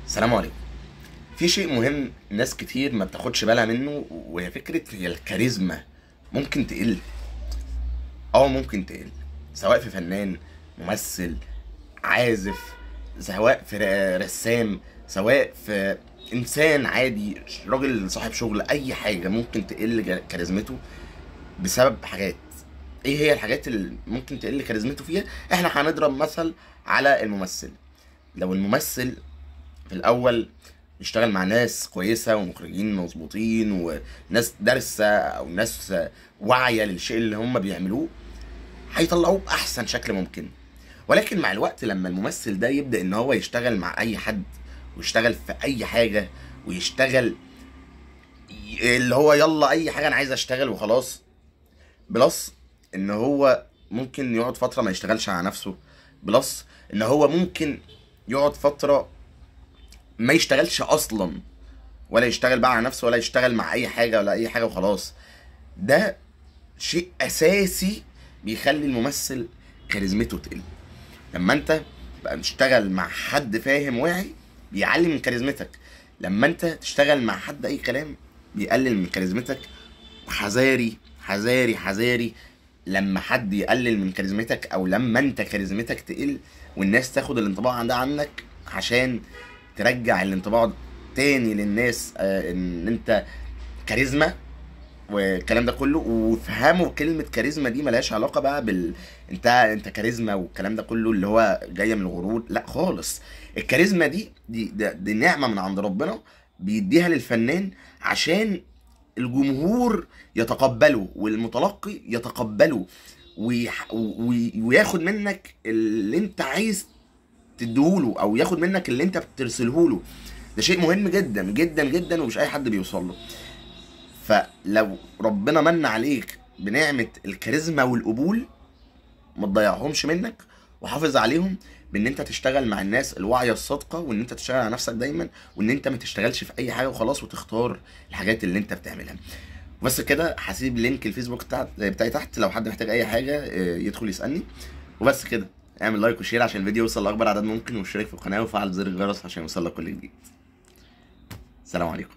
السلام عليكم. في شيء مهم ناس كتير ما بتاخدش بالها منه، وهي فكرة هي الكاريزما ممكن تقل. ممكن تقل، سواء في فنان، ممثل، عازف، سواء في رسام، سواء في انسان عادي، راجل صاحب شغل، اي حاجة ممكن تقل كاريزمته بسبب حاجات. ايه هي الحاجات اللي ممكن تقل كاريزمته فيها؟ احنا هنضرب مثل على الممثل. لو الممثل في الاول بيشتغل مع ناس كويسة ومخرجين مظبوطين وناس دارسه او ناس واعية للشيء اللي هم بيعملوه، هيطلعوه باحسن شكل ممكن. ولكن مع الوقت لما الممثل ده يبدا ان هو يشتغل مع اي حد ويشتغل في اي حاجة ويشتغل اللي هو يلا اي حاجة انا عايز اشتغل وخلاص، plus ان هو ممكن يقعد فترة ما يشتغلش على نفسه، plus ان هو ممكن يقعد فترة ما يشتغلش اصلا، ولا يشتغل بقى على نفسه ولا يشتغل مع اي حاجة ولا اي حاجة وخلاص. ده شيء اساسي بيخلي الممثل كاريزمته تقل. لما انت بقى تشتغل مع حد فاهم واعي بيعلي من كاريزمتك، لما انت تشتغل مع حد اي كلام بيقلل من كاريزمتك. وحذاري حذاري حذاري لما حد يقلل من كاريزمتك او لما انت كاريزمتك تقل والناس تاخد الانطباع ده عنك، عشان ترجع الانطباع تاني للناس ان انت كاريزما والكلام ده كله. وفهموا كلمة كاريزما دي ملهاش علاقة بقى بال انت كاريزما والكلام ده كله اللي هو جاية من الغرور، لا خالص. الكاريزما دي دي, دي, دي نعمة من عند ربنا بيديها للفنان عشان الجمهور يتقبله والمتلقي يتقبله وياخد منك اللي انت عايز تديهوله او ياخد منك اللي انت بترسلهوله. ده شيء مهم جدا جدا جدا ومش اي حد بيوصل له. فلو ربنا من عليك بنعمة الكاريزما والقبول ما تضيعهمش منك، وحافظ عليهم بان انت تشتغل مع الناس الواعية الصادقة، وان انت تشتغل على نفسك دايما، وان انت ما تشتغلش في اي حاجة وخلاص، وتختار الحاجات اللي انت بتعملها. وبس كده. هسيب link الفيسبوك بتاعي تحت لو حد محتاج اي حاجة يدخل يسألني. وبس كده، اعمل like و share عشان الفيديو يوصل لاكبر عدد ممكن، واشترك في القناة وفعل زر الجرس عشان يوصل لك كل جديد. السلام عليكم.